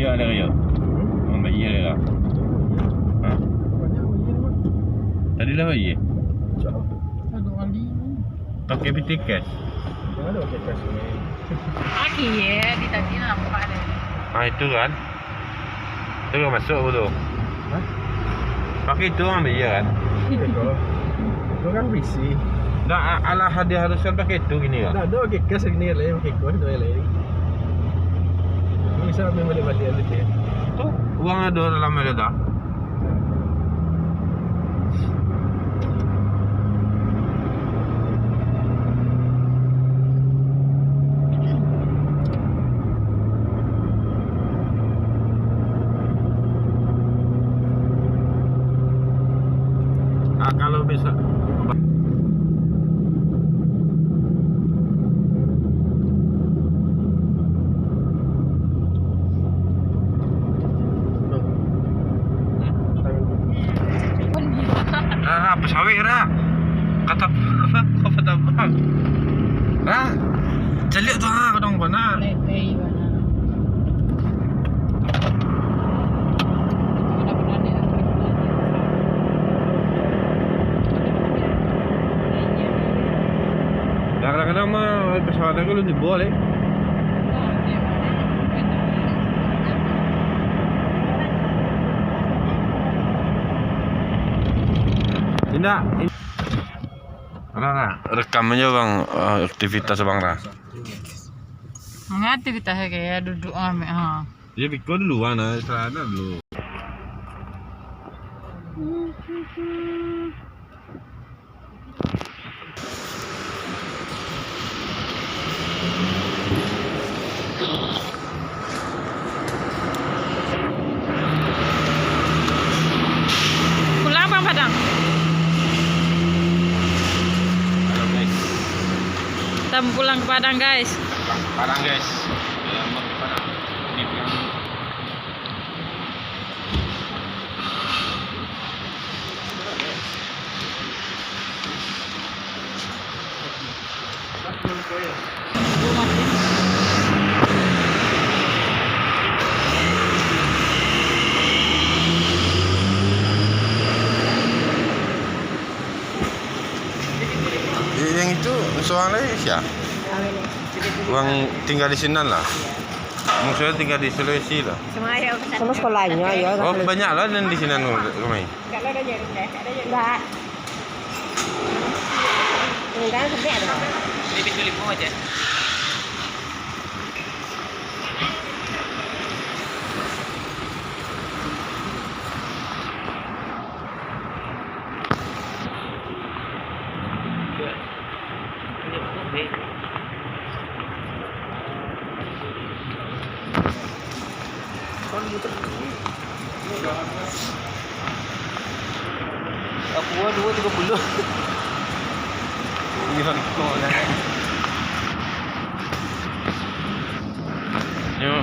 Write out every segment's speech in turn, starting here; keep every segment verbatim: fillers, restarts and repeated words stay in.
Ada raya. Orang bayar lah. Ha? Tadi lah bayar. Pakai P T Cash. Jangan ada pakai cash ni. Lagi ya, di tadi nampak ada. Ah, itu kan. Itu kan masuk tu. Hah? Pakai itu orang bayar kan? Itu. Itu kan bisi. Nah, a-, alah dia haruskan pakai itu gini kan? Nah, ada pakai cash gini kan, pakai cash tu lain. Bisa ambil balik-balik aja dia. Tu, uang ada dalam ada dah. Ah, kalau bisa. Ah, apa sawit dah? Kata apa? Kata apa? Ah, caliak tu ah, kadang kau nak. Kadang-kadang mah pesawat aku lu jebol, eh. Indak. Alah, alah. Rekam aja, Bang, eh, aktivitas Abang lah. Mana aktivitasnya kayak duduk amek, ha. Ya, biko dulu, Bang, nah, istirahat dulu. Pulang Bang Padang. Halo, guys. Kita pulang ke Padang, guys. Pulang ke Padang, guys. Pulang ke Padang. Di Padang. Yang itu seorang lagi siapa? Orang tinggal di sinan lah. Maksudnya tinggal di Sulawesi lah. Sama sekolahnyo, ya. Oh, banyak lah nan di sinan rumah. Enggak. Enggak, sampai ada. Di pintu lima aja. Aku dua tiga puluh. Iya, kau dah. Nyo,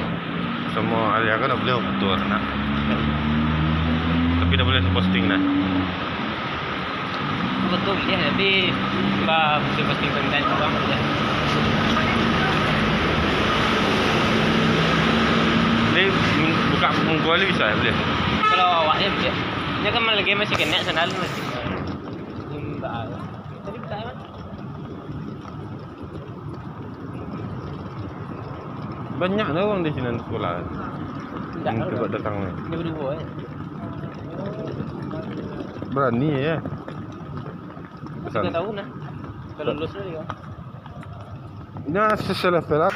sama alia ko dak buliah foto nak. Tapi dak buliah posting nah. Foto buliah, tapi ba musim posting konten urang buliah. Jadi, buka muko alia bisa, buliah? Kalau awak nyo buliah. Nyo kan lagi masih kenek sandal masih. Tadi buka apa? Banyak lah urang di sinan sekolah. Yang cuba datang ni. Dia berdua, eh. Berani ya. Tiga tahun lah. Kalau lulus lah dia. Nah, sesuai lah.